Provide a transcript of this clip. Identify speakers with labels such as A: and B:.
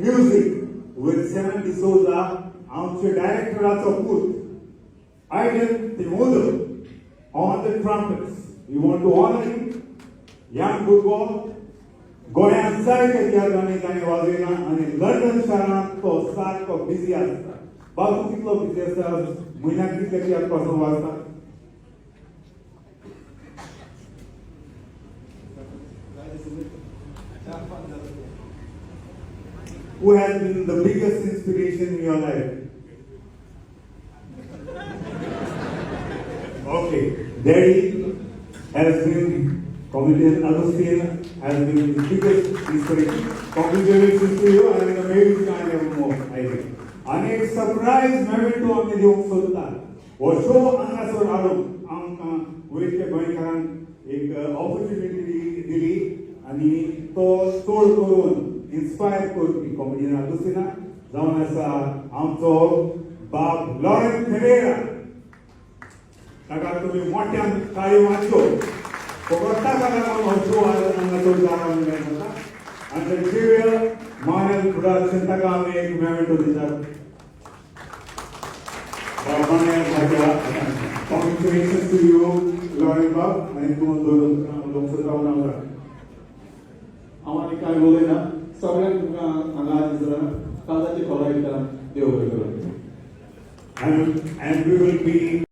A: music with Seven D'Souza, आमचे डायरेक्टराचो पूत Aiden Timodo on the trumpets. We want to honor him, young भुरगो. गोंयांत जायते तियात्रांनी ताणें वाजयला आनी लंडन शारांत तो सारको बिजी आसता. बाबू, कितलो बिजी आसता? म्हयन्याक कितले तियात्र पासून वाजता?
B: 4-5.
A: Who has been the biggest inspiration in your life? Okay, Daddy has been, Comedian Agustin has been his biggest inspiration. Congratulations to you and the maybe I never more, I think. आनी एक surprise memento आमी दिवंक सोदता. हो show हांगासर हाडून आमकां वयल्या गोंयकारांक एक ऑपॉर्च्युनिटी दिली आनी तो चड करून इन्स्पायर करपी कॉमेडियन आगुस्तिना जावन आसा आमचो बाब लॉरेन फेरेरा. ताका तुमी मोठ्यान ताळी मारच्यो. फकत ताका लागून हो शो हांगासर जावंक मेळटा. आनी झेवियर मानेल प्रोडक्शन, ताका आमी एक मेमेंटो दितात. बाब मानेल म्हाज्या, congratulations to you, Lauren बाब. आनी तूं दोन सोदता हांव.
B: आनी कांय उलयना. सगळ्यांक तुमकां हांगा दिसता काळजाची खोलायता. देव बरें करूं.
A: And we will be